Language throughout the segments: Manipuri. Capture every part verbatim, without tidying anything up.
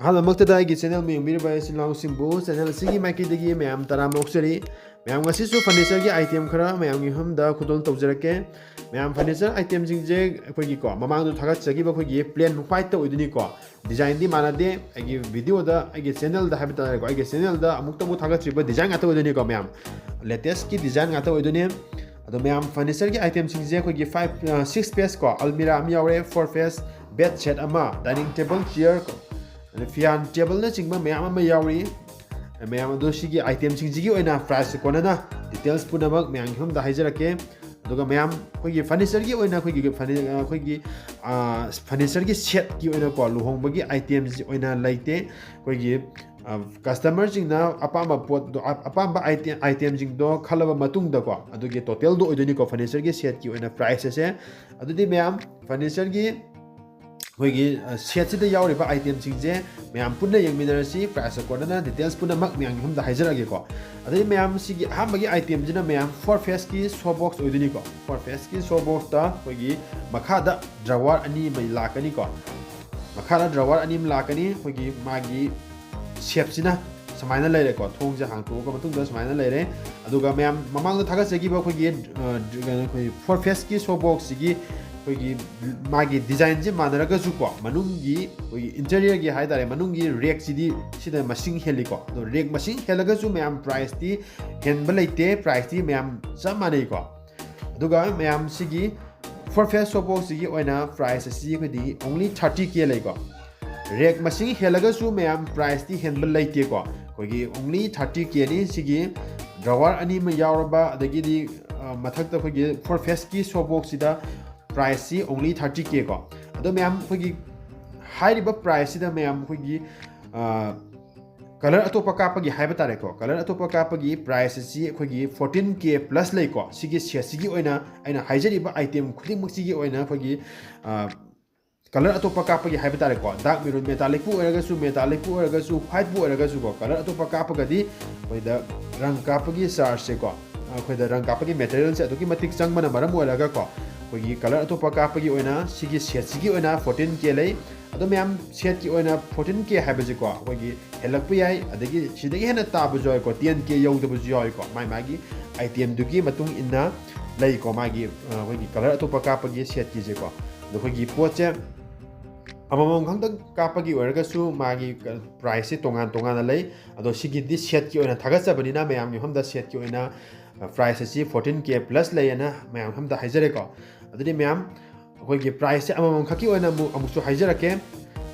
ꯑꯍꯥꯟꯕꯃꯛꯇꯗ ꯑꯩꯒꯤ ꯆꯦꯅꯦꯜ ꯌꯦꯡꯕꯤꯔꯤꯕ ꯏꯆꯤꯜ ꯏꯅꯥꯎꯁꯤꯡꯕꯨ ꯆꯦꯅꯦꯜ ꯑꯁꯤꯒꯤ ꯃꯥꯏꯀꯩꯗꯒꯤ ꯃꯌꯥꯝ ꯇꯔꯥꯝꯅ ꯑꯣꯛꯆꯔꯤ꯫ ꯃꯌꯥꯝ, ꯉꯁꯤꯁꯨ ꯐꯔꯅꯤꯆꯔꯒꯤ ꯑꯥꯏꯇꯦꯝ ꯈꯔ ꯃꯌꯥꯝꯒꯤ ꯃꯐꯝꯗ ꯈꯨꯗꯣꯜ ꯇꯧꯖꯔꯛꯀꯦ꯫ ꯃꯌꯥꯝ, ꯐꯔꯅꯤꯆꯔ ꯑꯥꯏꯇꯦꯝꯁꯤꯡꯁꯦ ꯑꯩꯈꯣꯏꯒꯤꯀꯣ, ꯃꯃꯥꯡꯗ ꯊꯥꯒꯠꯆꯈꯤꯕ ꯑꯩꯈꯣꯏꯒꯤ ꯄ꯭ꯂꯦꯟ ꯋꯥꯏꯠꯇ ꯑꯣꯏꯗꯣꯏꯅꯤꯀꯣ꯫ ꯗꯤꯖꯥꯏꯟꯗꯤ ꯃꯥꯟꯅꯗꯦ꯫ ꯑꯩꯒꯤ ꯚꯤꯗꯤꯑꯣꯗ, ꯑꯩꯒꯤ ꯆꯦꯅꯦꯜꯗ ꯍꯥꯏꯕ ꯇꯥꯔꯦꯀꯣ, ꯑꯩꯒꯤ ꯆꯦꯅꯦꯜꯗ ꯑꯃꯨꯛꯇꯕꯨ ꯊꯥꯒꯠꯇ꯭ꯔꯤꯕ ꯗꯤꯖꯥꯏꯟ ꯉꯥꯛꯇ ꯑꯣꯏꯗꯣꯏꯅꯤꯀꯣ ꯃꯌꯥꯝ꯫ ꯂꯦꯇꯦꯁꯀꯤ ꯗꯤꯖꯥꯏꯟ ꯉꯥꯛꯇ ꯑꯣꯏꯗꯣꯏꯅꯤ꯫ ꯑꯗꯣ ꯃꯌꯥꯝ, ꯐꯔꯅꯤꯆꯔꯒꯤ ꯑꯥꯏꯇꯦꯝꯁꯤꯡꯁꯦ ꯑꯩꯈꯣꯏꯒꯤ ꯐꯥꯏꯚ, ꯁꯤꯛꯁ ꯄꯤꯁ ꯀꯣ, ꯑꯜꯃꯤꯔꯥ ꯑꯃ ꯌꯥꯎꯔꯦ, ꯐꯣꯔ ꯄꯤꯁ, ꯕꯦꯗ ꯁꯦꯠ ꯑꯃ, ꯗꯥꯏꯅꯤꯡ ꯇꯦꯕꯜ, ꯆꯤꯌꯔ, ꯑꯗ ꯐꯤꯌꯥꯟ ꯇꯦꯕꯜꯅꯆꯤꯡꯕ ꯃꯌꯥꯝ ꯑꯃ ꯌꯥꯎꯔꯤ꯫ ꯃꯌꯥꯝ, ꯑꯗꯣ ꯁꯤꯒꯤ ꯑꯥꯏꯇꯦꯝꯁꯤꯡꯁꯤꯒꯤ ꯑꯣꯏꯅ ꯄ꯭ꯔꯥꯏꯁꯁꯦ ꯀꯣꯟꯅꯅ ꯗꯤꯇꯦꯜꯁ ꯄꯨꯝꯅꯃꯛ ꯃꯌꯥꯝꯒꯤ ꯃꯐꯝꯗ ꯍꯥꯏꯖꯔꯛꯀꯦ꯫ ꯑꯗꯨꯒ ꯃꯌꯥꯝ, ꯑꯩꯈꯣꯏꯒꯤ ꯐꯔꯅꯤꯆꯔꯒꯤ ꯑꯣꯏꯅ ꯑꯩꯈꯣꯏꯒꯤ ꯐꯔꯅꯤ-, ꯑꯩꯈꯣꯏꯒꯤ, ꯑꯥ, ꯐꯔꯅꯤꯆꯔꯒꯤ ꯁꯦꯠꯀꯤ ꯑꯣꯏꯅꯀꯣ, ꯂꯨꯍꯣꯡꯕꯒꯤ ꯑꯥꯏꯇꯦꯝꯁꯤ ꯑꯣꯏꯅ ꯂꯩꯇꯦ꯫ ꯑꯩꯈꯣꯏꯒꯤ, ꯑꯥ, ꯀꯁꯇꯃꯔꯁꯤꯡꯅ ꯑꯄꯥꯝꯕ ꯄꯣꯠꯇꯣ, ꯑ-, ꯑꯄꯥꯝꯕ ꯑꯥꯏꯇꯦꯝ, ꯑꯥꯏꯇꯦꯝꯁꯤꯡꯗꯣ ꯈꯜꯂꯕ ꯃꯇꯨꯡꯗꯀꯣ, ꯑꯗꯨꯒꯤ ꯇꯣꯇꯦꯜꯗꯣ ꯑꯣꯏꯗꯣꯏꯅꯤꯀꯣ ꯐꯔꯅꯤꯆꯔꯒꯤ ꯁꯦꯠꯀꯤ ꯑꯣꯏꯅ ꯄ꯭ꯔꯥꯏꯁ ꯑꯁꯦ꯫ ꯑꯗꯨꯗꯤ ꯃꯌꯥꯝ, ꯐꯔꯅꯤꯆꯔꯒꯤ ꯑꯩꯈꯣꯏꯒꯤ, ꯑ, ꯁꯦꯠꯁꯤꯗ ꯌꯥꯎꯔꯤꯕ ꯑꯥꯏꯇꯦꯝꯁꯤꯡꯁꯦ ꯃꯌꯥꯝ ꯄꯨꯟꯅ ꯌꯦꯡꯃꯤꯟꯅꯔꯁꯤ꯫ ꯄ꯭ꯔꯥꯏꯁ ꯑꯀꯣꯟꯗꯅ ꯗꯤꯇꯦꯜꯁ ꯄꯨꯝꯅꯃꯛ ꯃꯌꯥꯝꯒꯤ ꯃꯐꯝꯗ ꯍꯥꯏꯖꯔꯛꯑꯒꯦꯀꯣ꯫ ꯑꯗꯩ ꯃꯌꯥꯝ, ꯁꯤꯒꯤ ꯑꯍꯥꯟꯕꯒꯤ ꯑꯥꯏꯇꯦꯝꯁꯤꯅ ꯃꯌꯥꯝ ꯐꯣꯔ ꯐꯦꯁꯀꯤ ꯁꯣ ꯕꯣꯛꯁ ꯑꯣꯏꯗꯣꯏꯅꯤꯀꯣ꯫ ꯐꯣꯔ ꯐꯦꯁꯀꯤ ꯁꯣ ꯕꯣꯛꯁꯇ ꯑꯩꯈꯣꯏꯒꯤ ꯃꯈꯥꯗ ꯗ꯭ꯔꯋꯥꯔ ꯑꯅꯤ ꯑꯃ ꯂꯥꯛꯀꯅꯤꯀꯣ꯫ ꯃꯈꯥꯗ ꯗ꯭ꯔꯋꯥꯔ ꯑꯅꯤ ꯑꯃ ꯂꯥꯛꯀꯅꯤ꯫ ꯑꯩꯈꯣꯏꯒꯤ ꯃꯥꯒꯤ ꯁꯦꯞꯁꯤꯅ ꯁꯨꯃꯥꯏꯅ ꯂꯩꯔꯦꯀꯣ꯫ ꯊꯣꯡꯁꯦ ꯍꯥꯡꯇꯣꯛꯑꯕ ꯃꯇꯨꯡꯗ ꯁꯨꯃꯥꯏꯅ ꯂꯩꯔꯦ꯫ ꯑꯗꯨꯒ ꯃꯌꯥꯝ ꯃꯃꯥꯡꯗ ꯊꯥꯒꯠꯆꯈꯤꯕ ꯑꯩꯈꯣꯏꯒꯤ, ꯑ, ꯗ꯭ꯔ-, ꯀꯩꯅꯣ, ꯑꯩꯈꯣꯏ ꯐꯣꯔ ꯐꯦꯁꯀꯤ ꯁꯣ ꯕꯣꯛꯁꯁꯤꯒꯤ ꯑꯩꯈꯣꯏꯒꯤ ꯃꯥꯒꯤ ꯗꯤꯖꯥꯏꯟꯁꯦ ꯃꯥꯟꯅꯔꯒꯁꯨꯀꯣ, ꯃꯅꯨꯡꯒꯤ ꯑꯩꯈꯣꯏꯒꯤ ꯏꯟꯇꯤꯔꯤꯌꯔꯒꯤ ꯍꯥꯏꯇꯥꯔꯦ, ꯃꯅꯨꯡꯒꯤ ꯔꯦꯛꯁꯤꯗꯤ ꯁꯤꯗ ꯃꯁꯤꯡ ꯍꯦꯜꯂꯤꯀꯣ꯫ ꯑꯗꯣ ꯔꯦꯛ ꯃꯁꯤꯡ ꯍꯦꯜꯂꯒꯁꯨ ꯃꯌꯥꯝ ꯄ꯭ꯔꯥꯏꯁꯇꯤ ꯍꯦꯟꯕ ꯂꯩꯇꯦ, ꯄ꯭ꯔꯥꯏꯁꯇꯤ ꯃꯌꯥꯝ ꯆꯞ ꯃꯥꯟꯅꯩꯀꯣ꯫ ꯑꯗꯨꯒ ꯃꯌꯥꯝ, ꯁꯤꯒꯤ ꯐꯣꯔ ꯐꯦꯁ ꯁꯣ ꯕꯣꯛꯁꯁꯤꯒꯤ ꯑꯣꯏꯅ ꯄ꯭ꯔꯥꯏꯁ ꯑꯁꯤ ꯑꯩꯈꯣꯏꯗꯤ only thirty K ꯂꯩꯀꯣ꯫ ꯔꯦꯛ ꯃꯁꯤꯡ ꯍꯦꯜꯂꯒꯁꯨ ꯃꯌꯥꯝ ꯄ꯭ꯔꯥꯏꯁꯇꯤ ꯍꯦꯟꯕ ꯂꯩꯇꯦꯀꯣ꯫ ꯑꯩꯈꯣꯏꯒꯤ only thirty K ꯅꯤ꯫ ꯁꯤꯒꯤ ꯗ꯭ꯔꯋꯥꯔ ꯑꯅꯤ ꯑꯃ ꯌꯥꯎꯔꯕ, ꯑꯗꯒꯤꯗꯤ, ꯑ, ꯃꯊꯛꯇ ꯑꯩꯈꯣꯏꯒꯤ ꯐꯣꯔ ꯐꯦꯁꯀꯤ ꯁꯣ ꯕꯣꯛꯁꯁꯤꯗ ꯄ꯭ꯔꯥꯏꯁꯁꯤ only thirty K ꯀꯣ꯫ ꯑꯗꯣ ꯃꯌꯥꯝ, ꯑꯩꯈꯣꯏꯒꯤ ꯍꯥꯏꯔꯤꯕ ꯄ꯭ꯔꯥꯏꯁꯁꯤꯗ ꯃꯌꯥꯝ ꯑꯩꯈꯣꯏꯒꯤ, ꯑ, ꯀꯂꯔ ꯑꯇꯣꯞꯄ ꯀꯥꯞꯄꯒꯤ ꯍꯥꯏꯕ ꯇꯥꯔꯦꯀꯣ, ꯀꯂꯔ ꯑꯇꯣꯞꯄ ꯀꯥꯞꯄꯒꯤ ꯄ꯭ꯔꯥꯏꯁ ꯑꯁꯤ ꯑꯩꯈꯣꯏꯒꯤ fourteen K plus ꯂꯩꯀꯣ꯫ ꯁꯤꯒꯤ ꯁꯦꯠꯁꯤꯒꯤ ꯑꯣꯏꯅ, ꯑꯩꯅ ꯍꯥꯏꯖꯔꯤꯕ ꯑꯥꯏꯇꯦꯝ ꯈꯨꯗꯤꯡꯃꯛꯁꯤꯒꯤ ꯑꯣꯏꯅ ꯑꯩꯈꯣꯏꯒꯤ, ꯑ, ꯀꯂꯔ ꯑꯇꯣꯞꯄ ꯀꯥꯞꯄꯒꯤ ꯍꯥꯏꯕ ꯇꯥꯔꯦꯀꯣ, ꯗꯥꯔꯛ ꯃꯦꯔꯨꯟ, ꯃꯦꯇꯥꯂꯤꯛꯄꯨ ꯑꯣꯏꯔꯒꯁꯨ, ꯃꯦꯇꯥꯂꯤꯛꯄꯨ ꯑꯣꯏꯔꯒꯁꯨ, ꯋꯥꯏꯠꯄꯨ ꯑꯣꯏꯔꯒꯁꯨꯀꯣ, ꯀꯂꯔ ꯑꯇꯣꯞꯄ ꯀꯥꯞꯄꯒꯗꯤ ꯑꯩꯈꯣꯏꯗ ꯔꯪ ꯀꯥꯞꯄꯒꯤ ꯆꯥꯔꯖꯁꯦꯀꯣ, ꯑꯩꯈꯣꯏꯗ ꯔꯪ ꯀꯥꯞꯄꯒꯤ ꯃꯦꯇꯔꯤꯌꯦꯜꯁꯦ ꯑꯗꯨꯛꯀꯤ ꯃꯇꯤꯛ ꯆꯪꯕꯅ ꯃꯔꯝ ꯑꯣꯏꯔꯒꯀꯣ, ꯑꯩꯈꯣꯏꯒꯤ ꯀꯂꯔ ꯑꯇꯣꯞꯄ ꯀꯥꯞꯄꯒꯤ ꯑꯣꯏꯅ ꯁꯤꯒꯤ ꯁꯦꯠꯁꯤꯒꯤ ꯑꯣꯏꯅ fourteen K ꯂꯩ꯫ ꯑꯗꯣ ꯃꯌꯥꯝ, ꯁꯦꯠꯀꯤ ꯑꯣꯏꯅ ꯐꯣꯔꯇꯤꯟ ꯀꯦ ꯍꯥꯏꯕꯁꯤꯀꯣ, ꯑꯩꯈꯣꯏꯒꯤ ꯍꯦꯜꯂꯛꯄ ꯌꯥꯏ, ꯑꯗꯒꯤ ꯁꯤꯗꯒꯤ ꯍꯦꯟꯅ ꯇꯥꯕꯁꯨ ꯌꯥꯎꯏꯀꯣ, ꯇꯦꯟ ꯀꯦ ꯌꯧꯗꯕꯁꯨ ꯌꯥꯎꯏꯀꯣ꯫ ꯃꯥꯏ ꯃꯥꯒꯤ ꯑꯥꯏꯇꯦꯝꯗꯨꯒꯤ ꯃꯇꯨꯡ ꯏꯟꯅ ꯂꯩꯀꯣ, ꯃꯥꯒꯤ, ꯑ, ꯑꯩꯈꯣꯏꯒꯤ ꯀꯂꯔ ꯑꯇꯣꯞꯄ ꯀꯥꯞꯄꯒꯤ ꯁꯦꯠꯀꯤꯁꯦꯀꯣ꯫ ꯑꯗꯣ ꯑꯩꯈꯣꯏꯒꯤ ꯄꯣꯠꯁꯦ ꯑꯃꯃꯝ ꯈꯛꯇꯪ ꯀꯥꯞꯄꯒꯤ ꯑꯣꯏꯔꯒꯁꯨ ꯃꯥꯒꯤ ꯀ-, ꯄ꯭ꯔꯥꯏꯁꯁꯦ ꯇꯣꯉꯥꯟ ꯇꯣꯉꯥꯟꯅ ꯂꯩ꯫ ꯑꯗꯣ ꯁꯤꯒꯤꯗꯤ ꯁꯦꯠꯀꯤ ꯑꯣꯏꯅ ꯊꯥꯒꯠꯆꯕꯅꯤꯅ ꯃꯌꯥꯝꯒꯤ ꯃꯐꯝꯗ ꯁꯦꯠꯀꯤ ꯑꯣꯏꯅ, ꯑ, ꯄ꯭ꯔꯥꯏꯁ ꯑꯁꯤ ꯐꯣꯔꯇꯤꯟ ꯀꯦ ꯄ꯭ꯂꯁ ꯂꯩꯌꯦꯅ ꯃꯌꯥꯝ ꯃꯐꯝꯗ ꯍꯥꯏꯖꯔꯦꯀꯣ꯫ ꯑꯗꯨꯗꯤ ꯃꯌꯥꯝ, ꯑꯩꯈꯣꯏꯒꯤ ꯄ꯭ꯔꯥꯏꯁꯁꯦ ꯑꯃꯃꯝ ꯈꯛꯀꯤ ꯑꯣꯏꯅ ꯑꯃꯨꯛ, ꯑꯃꯨꯛꯁꯨ ꯍꯥꯏꯖꯔꯛꯀꯦ꯫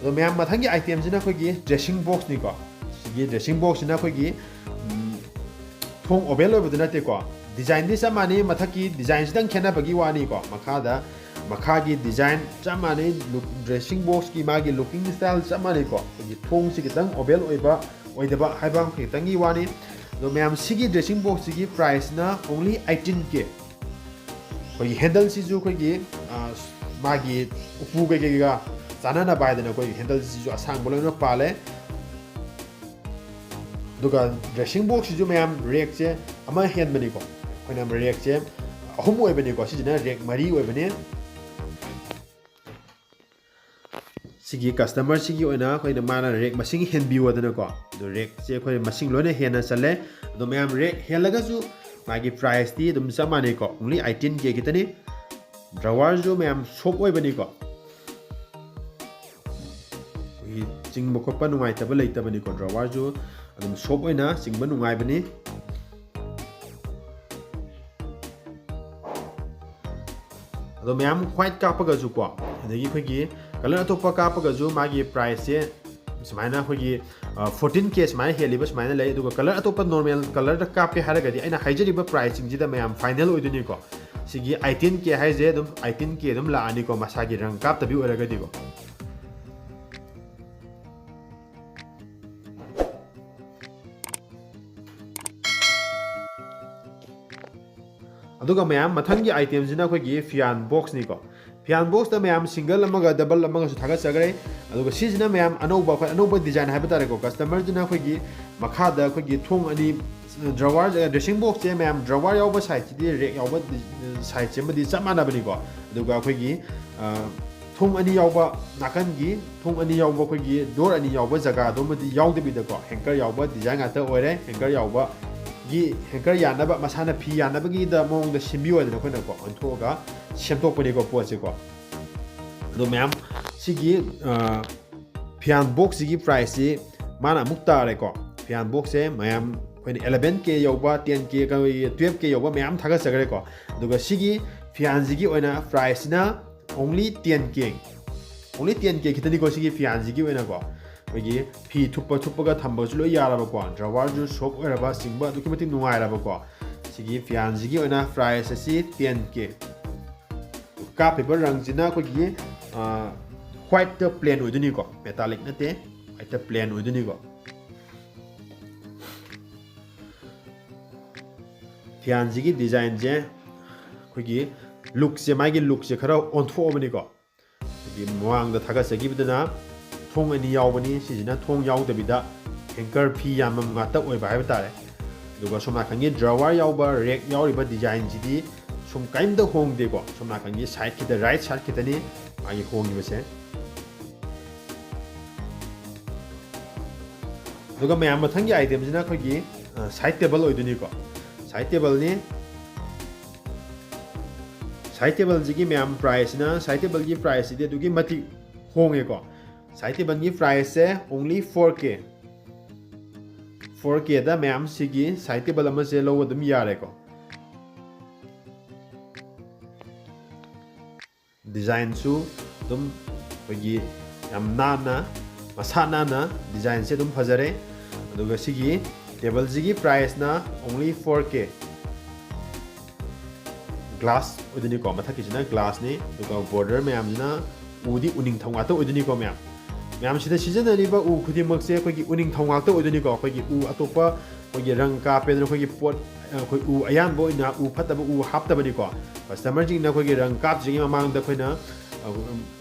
ꯑꯗꯣ ꯃꯌꯥꯝ, ꯃꯊꯪꯒꯤ ꯑꯥꯏꯇꯦꯝꯁꯤꯅ ꯑꯩꯈꯣꯏꯒꯤ ꯗ꯭ꯔꯦꯁꯤꯡ ꯕꯣꯛꯁꯅꯤꯀꯣ꯫ ꯁꯤꯒꯤ ꯗ꯭ꯔꯦꯁꯤꯡ ꯕꯣꯛꯁꯁꯤꯅ ꯑꯩꯈꯣꯏꯒꯤ, ꯎꯝ, ꯊꯣꯡ ꯑꯣꯕꯦꯜ ꯑꯣꯏꯕꯗꯨ ꯅꯠꯇꯦꯀꯣ꯫ ꯗꯤꯖꯥꯏꯟꯗꯤ ꯆꯞ ꯃꯥꯟꯅꯩ, ꯃꯊꯛꯀꯤ ꯗꯤꯖꯥꯏꯟꯁꯤꯗꯪ ꯈꯦꯠꯅꯕꯒꯤ ꯋꯥꯅꯤꯀꯣ꯫ ꯃꯈꯥꯗ, ꯃꯈꯥꯒꯤ ꯗꯤꯖꯥꯏꯟ ꯆꯞ ꯃꯥꯟꯅꯩ, ꯂꯨꯛ-, ꯗ꯭ꯔꯦꯁꯤꯡ ꯕꯣꯛꯁꯀꯤ ꯃꯥꯒꯤ ꯂꯨꯀꯤꯡ ꯁ꯭ꯇꯥꯏꯜ ꯆꯞ ꯃꯥꯟꯅꯩꯀꯣ꯫ ꯑꯩꯈꯣꯏꯒꯤ ꯊꯣꯡꯁꯤ ꯈꯤꯇꯪ ꯑꯣꯕꯦꯜ ꯑꯣꯏꯕ ꯑꯣꯏꯗꯕ ꯍꯥꯏꯕ ꯑꯃ ꯈꯤꯇꯪꯒꯤ ꯋꯥꯅꯤ꯫ ꯑꯗꯣ ꯃꯌꯥꯝ, ꯁꯤꯒꯤ ꯗ꯭ꯔꯦꯁꯤꯡ ꯕꯣꯛꯁꯁꯤꯒꯤ ꯄ꯭ꯔꯥꯏꯁꯅ only eighteen K꯫ ꯑꯩꯈꯣꯏꯒꯤ ꯍꯦꯟꯗꯜꯁꯤꯁꯨ ꯑꯩꯈꯣꯏꯒꯤ, ꯑ, ꯃꯥꯒꯤ ꯎꯄꯨ ꯀꯩꯀꯩꯒ ꯆꯥꯟꯅꯅꯕ ꯍꯥꯏꯗꯅ ꯑꯩꯈꯣꯏꯒꯤ ꯍꯦꯟꯗꯜꯁꯤꯁꯨ ꯑꯁꯥꯡꯕ ꯂꯣꯏꯅ ꯄꯥꯜꯂꯦ꯫ ꯑꯗꯨꯒ ꯗ꯭ꯔꯦꯁꯤꯡ ꯕꯣꯛꯁꯁꯤꯁꯨ ꯃꯌꯥꯝ ꯔꯦꯛꯁꯦ ꯑꯃ ꯍꯦꯟꯕꯅꯤꯀꯣ꯫ ꯑꯩꯈꯣꯏꯅ ꯔꯦꯛꯁꯦ ꯑꯍꯨꯝ ꯑꯣꯏꯕꯅꯤꯀꯣ, ꯁꯤꯁꯤꯅ ꯔꯦꯛ ꯃꯔꯤ ꯑꯣꯏꯕꯅꯤ꯫ ꯁꯤꯒꯤ ꯀꯁꯇꯃꯔꯁꯤꯒꯤ ꯑꯣꯏꯅ ꯑꯩꯈꯣꯏꯅ ꯃꯥꯅ ꯔꯦꯛ ꯃꯁꯤꯡ ꯍꯦꯟꯕꯤꯌꯣꯗꯅꯀꯣ, ꯑꯗꯣ ꯔꯦꯛꯁꯦ ꯑꯩꯈꯣꯏ ꯃꯁꯤꯡ ꯂꯣꯏꯅ ꯍꯦꯟꯅ ꯆꯜꯂꯦ꯫ ꯑꯗꯣ ꯃꯌꯥꯝ, ꯔꯦꯛ ꯍꯦꯜꯂꯒꯁꯨ ꯃꯥꯒꯤ ꯄ꯭ꯔꯥꯏꯁꯇꯤ ꯑꯗꯨꯝ ꯆꯞ ꯃꯥꯟꯅꯩꯀꯣ, only eighteen K ꯈꯤꯇꯅꯤ꯫ ꯗ꯭ꯔꯋꯥꯔꯁꯨ ꯃꯌꯥꯝ ꯁꯣꯞ ꯑꯣꯏꯕꯅꯤꯀꯣ, ꯑꯩꯈꯣꯏꯒꯤ ꯆꯤꯡꯕ ꯈꯣꯠꯄ ꯅꯨꯡꯉꯥꯏꯇꯕ ꯂꯩꯇꯕꯅꯤꯀꯣ꯫ ꯗ꯭ꯔꯋꯥꯔꯁꯨ ꯑꯗꯨꯝ ꯁꯣꯞ ꯑꯣꯏꯅ ꯆꯤꯡꯕ ꯅꯨꯡꯉꯥꯏꯕꯅꯤ꯫ ꯑꯗꯣ ꯃꯌꯥꯝ, ꯋꯥꯏꯠ ꯀꯥꯞꯄꯒꯁꯨ ꯀꯣ, ꯑꯗꯒꯤ ꯑꯩꯈꯣꯏꯒꯤ ꯀꯂꯔ ꯑꯇꯣꯞꯄ ꯀꯥꯞꯄꯒꯁꯨ ꯃꯥꯒꯤ ꯄ꯭ꯔꯥꯏꯁꯁꯦ ꯁꯨꯃꯥꯏꯅ ꯑꯩꯈꯣꯏꯒꯤ, ꯑ, fourteen K ꯁꯨꯃꯥꯏꯅ ꯍꯦꯜꯂꯤꯕ ꯁꯨꯃꯥꯏꯅ ꯂꯩ꯫ ꯑꯗꯨꯒ ꯀꯂꯔ ꯑꯇꯣꯞꯄ ꯅꯣꯔꯃꯦꯜ ꯀꯂꯔꯗ ꯀꯥꯞꯀꯦ ꯍꯥꯏꯔꯒꯗꯤ ꯑꯩꯅ ꯍꯥꯏꯖꯔꯤꯕ ꯄ꯭ꯔꯥꯏꯁꯁꯤꯡꯁꯤꯗ ꯃꯌꯥꯝ ꯐꯥꯏꯅꯦꯜ ꯑꯣꯏꯗꯣꯏꯅꯤꯀꯣ꯫ ꯁꯤꯒꯤ eighteen K ꯍꯥꯏꯁꯦ ꯑꯗꯨꯝ eighteen K ꯑꯗꯨꯝ ꯂꯥꯛꯑꯅꯤꯀꯣ, ꯃꯁꯥꯒꯤ ꯔꯪ ꯀꯥꯞꯇꯕꯤ ꯑꯣꯏꯔꯒꯗꯤꯀꯣ꯫ ꯑꯗꯨꯒ ꯃꯌꯥꯝ, ꯃꯊꯪꯒꯤ ꯑꯥꯏꯇꯦꯝꯁꯤꯅ ꯑꯩꯈꯣꯏꯒꯤ ꯐꯤꯌꯥꯟ ꯕꯣꯛꯁꯅꯤꯀꯣ꯫ ꯐꯤꯌꯥꯟ ꯕꯣꯛꯁꯇ ꯃꯌꯥꯝ ꯁꯤꯡꯒꯜ ꯑꯃꯒ ꯗꯕꯜ ꯑꯃꯒꯁꯨ ꯊꯥꯒꯠꯆꯈ꯭ꯔꯦ꯫ ꯑꯗꯨꯒ ꯁꯤꯁꯤꯅ ꯃꯌꯥꯝ ꯑꯅꯧꯕ, ꯑꯩꯈꯣꯏ ꯑꯅꯧꯕ ꯗꯤꯖꯥꯏꯟ ꯍꯥꯏꯕ ꯇꯥꯔꯦꯀꯣ꯫ ꯀꯁꯇꯃꯔꯗꯨꯅ ꯑꯩꯈꯣꯏꯒꯤ ꯃꯈꯥꯗ ꯑꯩꯈꯣꯏꯒꯤ ꯊꯣꯡ ꯑꯅꯤ, ꯗ꯭ꯔꯋꯥꯔ, ꯗ꯭ꯔꯦꯁꯤꯡ ꯕꯣꯛꯁꯁꯦ ꯃꯌꯥꯝ ꯗ꯭ꯔꯋꯥꯔ ꯌꯥꯎꯕ ꯁꯥꯏꯠꯁꯤꯗꯤ ꯔꯦꯛ ꯌꯥꯎꯕ ꯁꯥꯏꯠꯁꯦ ꯑꯃꯗꯤ ꯆꯞ ꯃꯥꯟꯅꯕꯅꯤꯀꯣ꯫ ꯑꯗꯨꯒ ꯑꯩꯈꯣꯏꯒꯤ, ꯑ, ꯊꯣꯡ ꯑꯅꯤ ꯌꯥꯎꯕ, ꯅꯥꯀꯟꯒꯤ ꯊꯣꯡ ꯑꯅꯤ ꯌꯥꯎꯕ, ꯑꯩꯈꯣꯏꯒꯤ door ꯑꯅꯤ ꯌꯥꯎꯕ ꯖꯒꯥꯗꯨꯃꯗꯤ ꯌꯥꯎꯗꯕꯤꯗꯀꯣ, hanger ꯌꯥꯎꯕ design ꯉꯥꯛꯇ ꯑꯣꯏꯔꯦ꯫ Hanger ꯌꯥꯎꯕꯒꯤ, hanger ꯌꯥꯅꯕ, ꯃꯁꯥꯅ ꯐꯤ ꯌꯥꯅꯕꯒꯤꯗ ꯃꯑꯣꯡꯗ ꯁꯦꯝꯕꯤꯌꯣ ꯍꯥꯏꯗꯅ ꯑꯩꯈꯣꯏꯅꯀꯣ ꯑꯣꯟꯊꯣꯛꯑꯒ ꯁꯦꯝꯗꯣꯛꯄꯅꯤꯀꯣ ꯄꯣꯠꯁꯦꯀꯣ꯫ ꯑꯗꯣ ꯃꯌꯥꯝ, ꯁꯤꯒꯤ, ꯑ, fan boxꯁꯤꯒꯤ priceꯁꯤ ꯃꯥꯅ ꯑꯃꯨꯛ ꯇꯥꯔꯦꯀꯣ꯫ Fan boxꯁꯦ ꯃꯌꯥꯝ ꯑꯩꯈꯣꯏꯅ eleven K ꯌꯧꯕ, ten K, twelve K ꯌꯧꯕ ꯃꯌꯥꯝ ꯊꯥꯒꯠꯆꯈ꯭ꯔꯦꯀꯣ꯫ ꯑꯗꯨꯒ ꯁꯤꯒꯤ fanꯁꯤꯒꯤ ꯑꯣꯏꯅ priceꯁꯤꯅ only ten K, only ten K ꯈꯤꯇꯅꯤꯀꯣ ꯁꯤꯒꯤ fanꯁꯤꯒꯤ ꯑꯣꯏꯅꯀꯣ꯫ ꯑꯩꯈꯣꯏꯒꯤ ꯐꯤ ꯊꯨꯞꯄ ꯊꯨꯞꯄꯒ ꯊꯝꯕꯁꯨ ꯂꯣꯏ ꯌꯥꯔꯕꯀꯣ, drawerꯁꯨ soft ꯑꯣꯏꯔꯕ, ꯆꯤꯡꯕ ꯑꯗꯨꯛꯀꯤ ꯃꯇꯤꯛ ꯅꯨꯡꯉꯥꯏꯔꯕꯀꯣ꯫ ꯁꯤꯒꯤ fanꯁꯤꯒꯤ ꯑꯣꯏꯅ price ꯑꯁꯤ ten K꯫ ꯀꯥꯞꯄꯤꯕ ꯔꯪꯁꯤꯅ ꯑꯩꯈꯣꯏꯒꯤ, ꯑ, whiteꯇ plain ꯑꯣꯏꯗꯣꯏꯅꯤꯀꯣ, metallic ꯅꯠꯇꯦ, whiteꯇ plain ꯑꯣꯏꯗꯣꯏꯅꯤꯀꯣ꯫ Fanꯁꯤꯒꯤ designꯁꯦ, ꯑꯩꯈꯣꯏꯒꯤ lookꯁꯦ, ꯃꯥꯒꯤ lookꯁꯦ ꯈꯔ ꯑꯣꯟꯊꯣꯛꯑꯕꯅꯤꯀꯣ꯫ ꯑꯩꯈꯣꯏꯒꯤ ꯃꯃꯥꯡꯗ ꯊꯥꯒꯠꯆꯈꯤꯕꯗꯨꯅ ꯊꯣꯡ ꯑꯅꯤ ꯌꯥꯎꯕꯅꯤ, ꯁꯤꯁꯤꯅ ꯊꯣꯡ ꯌꯥꯎꯗꯕꯤꯗ hanger ꯐꯤ ꯌꯥꯝꯐꯝ ꯉꯥꯛꯇ ꯑꯣꯏꯕ ꯍꯥꯏꯕ ꯇꯥꯔꯦ꯫ ꯑꯗꯨꯒ ꯁꯣꯝ ꯅꯥꯀꯟꯒꯤ drawer ꯌꯥꯎꯕ, rack ꯌꯥꯎꯔꯤꯕ designꯁꯤꯗꯤ ꯁꯨꯝ ꯀꯔꯤꯝꯇ ꯍꯣꯡꯗꯦꯀꯣ꯫ ꯁꯣꯝ ꯅꯥꯀꯟꯒꯤ side ꯈꯤꯇ, right side ꯈꯤꯇꯅꯤ ꯃꯥꯒꯤ ꯍꯣꯡꯉꯤꯕꯁꯦ꯫ ꯑꯗꯨꯒ ꯃꯌꯥꯝ, ꯃꯊꯪꯒꯤ itemꯁꯤꯅ ꯑꯩꯈꯣꯏꯒꯤ, ꯑ, side table ꯑꯣꯏꯗꯣꯏꯅꯤꯀꯣ꯫ Side tableꯅꯤ꯫ Side tableꯁꯤꯒꯤ ꯃꯌꯥꯝ priceꯁꯤꯅ, side tableꯒꯤ priceꯁꯤꯗꯤ ꯑꯗꯨꯛꯀꯤ ꯃꯇꯤꯛ ꯍꯣꯡꯉꯦꯀꯣ꯫ Side tableꯒꯤ priceꯁꯦ only four K꯫ Four Kꯗ ꯃꯌꯥꯝ ꯁꯤꯒꯤ side table ꯑꯃꯁꯦ ꯂꯧꯕ ꯑꯗꯨꯝ ꯌꯥꯔꯦꯀꯣ꯫ Designꯁꯨ ꯑꯗꯨꯝ ꯑꯩꯈꯣꯏꯒꯤ ꯌꯥꯝ ꯅꯥꯟꯅ, ꯃꯁꯥ ꯅꯥꯟꯅ designꯁꯦ ꯑꯗꯨꯝ ꯐꯖꯔꯦ꯫ ꯑꯗꯨꯒ ꯁꯤꯒꯤ tableꯁꯤꯒꯤ priceꯅ only four K꯫ Glass ꯑꯣꯏꯗꯣꯏꯅꯤꯀꯣ, ꯃꯊꯛꯀꯤꯁꯤꯅ glassꯅꯤ, ꯑꯗꯨꯒ border ꯃꯌꯥꯝꯁꯤꯅ ꯎꯗꯤ ꯎꯅꯤꯡꯊꯧ ꯉꯥꯛꯇ ꯑꯣꯏꯗꯣꯏꯅꯤꯀꯣ ꯃꯌꯥꯝ꯫ ꯃꯌꯥꯝ ꯁꯤꯗ ꯁꯤꯖꯤꯟꯅꯔꯤꯕ ꯎ ꯈꯨꯗꯤꯡꯃꯛꯁꯦ ꯑꯩꯈꯣꯏꯒꯤ ꯎꯅꯤꯡꯊꯧ ꯉꯥꯛꯇ ꯑꯣꯏꯗꯣꯏꯅꯤꯀꯣ꯫ ꯑꯩꯈꯣꯏꯒꯤ ꯎ ꯑꯇꯣꯞꯄ, ꯑꯩꯈꯣꯏꯒꯤ ꯔꯪ ꯀꯥꯞꯄꯦꯗꯅ ꯑꯩꯈꯣꯏꯒꯤ ꯄꯣꯠ, ꯑꯩꯈꯣꯏ ꯎ ꯑꯌꯥꯟꯕ ꯑꯣꯏꯅ ꯎ ꯐꯠꯇꯕ ꯎ ꯍꯥꯞꯇꯕꯅꯤꯀꯣ꯫ Customerꯁꯤꯡꯅ ꯑꯩꯈꯣꯏꯒꯤ ꯔꯪ ꯀꯥꯞꯇ꯭ꯔꯤꯉꯩ ꯃꯃꯥꯡꯗ ꯑꯩꯈꯣꯏꯅ, ꯑ,